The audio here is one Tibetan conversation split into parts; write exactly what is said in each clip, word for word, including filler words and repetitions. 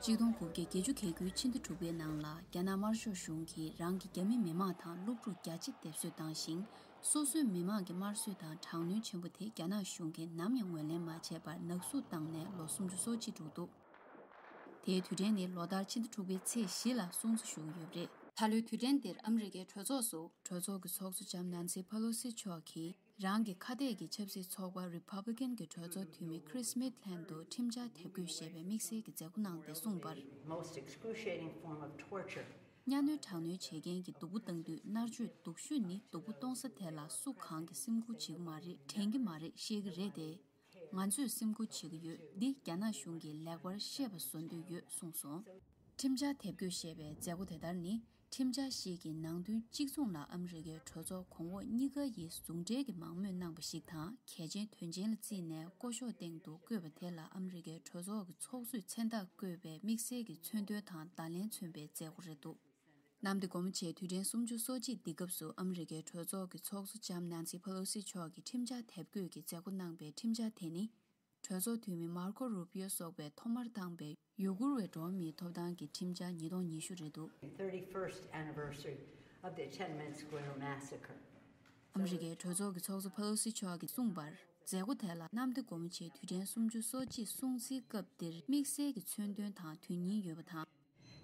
ཆིག་སྟོང་དགུ་བརྒྱ་བརྒྱད་ཅུ་གྱ་དགུའི་ཕྱི་ཟླ་དྲུག་པའི་ནང་ལ། རྒྱ་ནག་དམར་ཤོག་གཞུང་གིས་རང་གི་རྒྱ་མི་མི་མང་དང་སློབ་ཕྲུག་བརྒྱ་ཆ་སྡེབ་གསོད་བཏང་ཞིང་། སོ་སོའི་མི་མང་གི་དམར་གསོད་དང་དྲག་གནོན་ཆེན་པོ་དེ་རྒྱ་ནག་གཞུང་གིས་ནམ་ཡང་ངོས་ལེན་མ་བྱས་པར་ནག་བསུབ་བཏང་ནས་ལོ་སུམ་ཅུ་སོ་གཅིག་འགྲོ་འདུག་དེའི་དུས་དྲན་ནི་ལོ་ལྟར་ཕྱི་ཟླ་དྲུག་པའི་ཚེས་བཞི་ལ་སྲུང་བརྩི་ཞུ་གི་ཡོད་པ་རེད། ད་ལོའི་དུས་དྲན་འདིར་ཨ་མི་རི་ཀའི་གྲོས་ཚོགས་སུ་གྲོས་ཚོགས་ཀྱི་ཚོགས་གཙོ་ལྕམ་ནན་སི་ཕེ་ལོ་སི་མཆོག་གིས། རང་གི་ཁ་གཏད་ཀྱི་ཆབ་སྲིད་ཚོགས་པ་Republican གྱི་གྲོས་ཚོགས་འཐུས་མི་Chris Smith ལྷན་དུ་ཁྲིམས་འཆར་དེབ་འགོད་ཞེས་པའི་དམིགས་བསལ་གྱི་མཛད་སྒོ་གནང་སྟེ་གསུངས་པར། Most excruciating form of torture. གཉའ་གནོན་དྲག་གནོན་བྱེད་མཁན་གྱི་སྡུག་པོ་བཏང་དུས། མནར་གཅོད་སྡུག་ཤོས་ནི་སྡུག་པོ་གཏོང་ས་དེ་ལ་སུ་གང་གིས་སེམས་ཁུར་བྱེད་ཀྱི་མ་རེད། དྲན་གྱི་མ་རེད། ཤེས་ཀྱི་རེད་དེ། ང་ཚོས་སེམས་ཁུར་བྱེད་ཀྱི་ཡོད། འདི་རྒྱ་ནག་གཞུང་གིས་ལེགས་པར་ཤེས་པ་བཟོ་འདོད་ཡོད་གསུངས་སོང་། ཁྲིམས་འཆར་དེབ་འགོད་ཞེས་པའི་མཛད་སྒོ་དེ་ལྟར་ནི། ཁྲིམས་འཆར་ཞིག་གི་ནང་དོན་གཅིག་མཚུངས་ལ་ཨ་མི་རི་ཀའི་གྲོས་ཚོགས་གོང་འོག་གཉིས་ཀ་ཡིས་ཟུང་འབྲེལ་གྱི་མང་མོས་གནང་བ་ཞིག་དང་། གལ་ཆེན་དོན་ཆེན་ལ་བརྩིས་ནས་ཀོ་ཤོག་སྟེང་དུ་བཀོད་པ་དེ་ལ་ཨ་མི་རི་ཀའི་གྲོས་ཚོགས་ཀྱི་ཚོགས་གཙོས་མཚན་རྟགས་བཀོད་པའི་དམིགས་བསལ་གྱི་མཚོན་དོན་དང་བརྡ་ལན་མཚོན་པའི་མཛད་སྒོ་རེད་འདུག་གནམ་བདེ་སྒོ་མོ་ཆེའི་དུས་དྲན་སུམ་ཅུ་སོ་གཅིག་འདི་སྐབས་སུ་ཨ་མི་རི་ཀའི་གྲོས་ཚོགས་ཀྱི་ཚོགས་གཙོ་ལྕམ་ནན་སི་ཕེ་ལོ་སི་མཆོག་གིས་ཁྲིམས་འཆར་དེབ་འགོད་ཀྱི་མཛད་སྒོ་གནང་པའི་ཁྲིམས་འཆར་དེ་ནི། གྲོས་ཚོགས་འཐུས་མི་མར་ཁོ་རུ་པིའོ་སོགས་པས་ཐོག་མར་བཏང་པའི་ཡུ་གུར་བའི་འགྲོ་བ་མིའི་ཐོབ་ཐང་གི་ཁྲིམས་འཆར་ཉིས་སྟོང་ཉི་ཤུ་རེད་འདུག thirty-first anniversary of the Tiananmen Square massacre. ཨ་མི་རི་ཀའི་གྲོས་ཚོགས་ཀྱི་ཚོགས་གཙོ་ཕེ་ལོ་སི་མཆོག་གིས་གསུངས་པར། མཛད་སྒོ་དེ་ལ་གནམ་བདེ་སྒོ་མོ་ཆེའི་དུས་དྲན་སུམ་ཅུ་སོ་གཅིག་སྲུང་བརྩིའི་སྐབས་འདིར་དམིགས་བསལ་གྱི་མཚོན་དོན་དང་དོན་སྙིང་ཡོད་པ་དང་།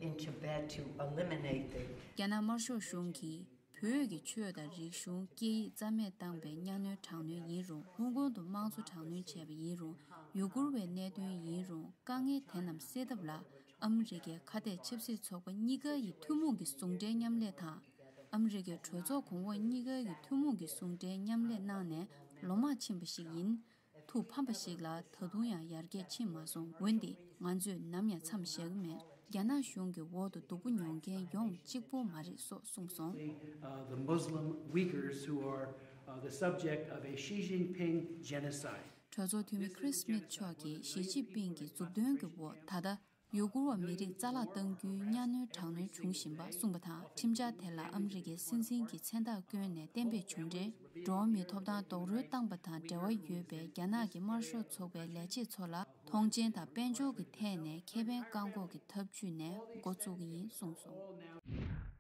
In Tibet to eliminate the རྒྱ་ནག་དམར་ཤོག་གཞུང་གིས་བོད་ཀྱི་ཆོས་དང་རིག་གཞུང་། སྐད་ཡིག་རྩ་མེད་བཏང་པའི་གཉའ་གནོན་དྲག་གནོན་ཡིན་རུང་། ཧོང་ཀོང་དུ་དམངས་གཙོ་དྲག་གནོན་བྱས་པ་ཡིན་རུང་། ཡུ་གུར་བའི་གནད་དོན་ཡིན་རུང་། དཀའ་ངལ་དེ་རྣམས་སེལ་ཐབས་ལ་ཨ་མི་རི་ཀའི་ཁ་གཏད་ཆབ་སྲིད་ཚོགས་པ་གཉིས་ཀ་ཡི་ཐུན་མོང་གི་ཟུང་འབྲེལ་མཉམ་ལས་དང་། ཨ་མི་རི་ཀའི་གྲོས་ཚོགས་གོང་འོག་གཉིས་ཀ་ཡི་ཐུན་མོང་གི་ཟུང་འབྲེལ་མཉམ་ལས་གནང་ནས་ལོ་མང་ཕྱིན་པ་ཞིག་ཡིན། ཐུགས་ཕམ་པ་ཞིག་ལ་ད་དུང་ཡང་ཡར་རྒྱས་ཕྱིན་མ་སོང་། འོན་ཏེ་ང་ཚོས་ནམ་ཡང་མཚམས་བཞག་གི་མེད། རྒྱ་ནག་གཞུང་གི་འོག་ཏུ་སྡུག་པོ་མྱོང་མཁན་ཡོངས་གཅིག་པོ་མ་རེད་སོགས་གསུངས་སོང་། Uh, the Muslim Uyghurs who are uh, the subject of a Xi Jinping genocide. གྲོས་ཚོགས་འཐུས་མི་Chris Smith མཆོག་གིས་ཞི་ཅིན་ཕིང་གི་མཛུབ་སྟོན་གྱི་འོག་ད་ལྟ། ཡུ་གུར་བ་མི་རིགས་རྩ་བརླག་གཏང་རྒྱུའི་གཉའ་གནོན་དྲག་གནོན་འབྱུང་བཞིན་པ་གསུངས་པ་དང་། ཁྲིམས་འཆར་དེ་ལ་ཨ་མི་རི་ཀའི་སྲིད་འཛིན་གྱིས་མཚན་རྟགས་བསྐྱོན་ནས་གཏན་འབེབས་བྱུང་འཕྲལ། འགྲོ་བ་མིའི་ཐོབ་ཐང་རྡོག་རོལ་བཏང་པ་དང་འབྲེལ་བ་ཡོད་པའི་རྒྱ་ནག་གི་དམར་ཤོག་ཚོགས་པའི་ལས་བྱེད་ཚོ་ལ་མཐོང་མཆན་དང་དཔལ་འབྱོར་གྱི་ཐད་ནས་ཁེ་ཕན་བཀག་འགོག་གི་ཐབས་ཇུས་ནས་འགོ་བཙུགས་ཀྱི་ཡིན་གསུངས་སོང་།